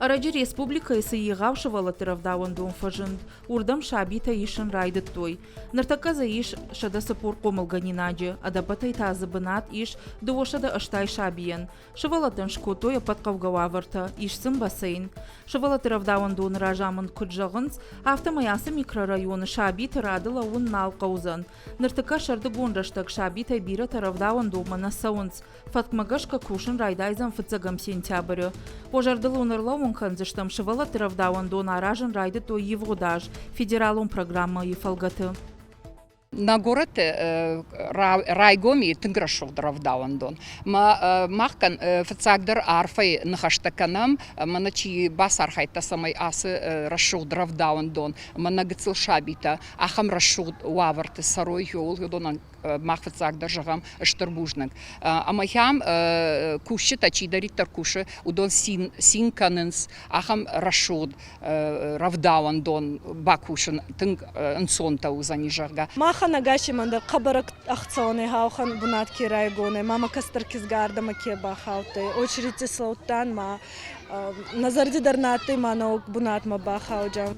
Ӕрӕджы республикӕйы цы егъау сывӕллӕтты рӕвдауӕндон фӕзынд, уырдӕм сабитӕ исын райдыдтой. Ныртӕккӕ дзы ис 140 хъомылгӕнинаджы, ӕдӕппӕтӕй та дзы бынат ис 280 сабийӕн. Сывӕллӕттӕн скодтой ӕппӕт хъӕугӕ уавӕртӕ, ис сын бассейн. Сывӕллӕтты рӕвдауӕндоны разамынд куыд зӕгъынц, афтӕмӕй ацы микрорайоны сабиты рады лӕууын нал хъӕудзӕн. Ныртӕккӕ сӕрдыгон рӕстӕг сабитӕй бирӕтӕ рӕвдауӕндонмӕ нӕ цӕуынц. Фӕткмӕ гӕсгӕ кусын райдайдзӕн фыццӕгӕм сентябры. Уӕ зӕрдыл уын ӕрлӕууын кӕндзыстӕм, сывӕллӕтты рӕвдауӕндон аразын райдыдтой ивгъуыд аз федералон программӕйы фӕлгӕты. Нӕ горӕты райгоми тынг рӕсугъд рӕвдауӕндон. Мӕ мах фыццагдӕр арфӕйы ныхӕстӕ кӕнӕм, мӕнӕ чи бацархайдта, цӕмӕй ацы рӕсугъд рӕвдауӕндон, мӕнӕ гыццыл сабитӕ ахӕм рӕсугъд уавӕрты цӕрой, ууыл уыдонӕн мах фыццагдӕр зӕгъӕм стыр бузныг. Ӕмӕ ахӕм кусджытӕ чидӕриддӕр кусы, уыдон цин, цин кӕнынц ахӕм рӕсугъд рӕвдауӕндон бакусын тынг ӕнцонтӕ уыдзӕни, зӕгъгӕ. Махӕн ӕгасемӕн дӕр хъӕбӕр ӕхцӕуӕнӕй хаухӕн бунат ке райгонӕй, ма мӕ кӕстӕр кизгӕ ардӕмӕ ке бахаудтӕй. Очередти слӕудтан ма нӕ зӕрди дӕр нӕ адтӕй ма нӕуӕг бунатмӕ бахауджан.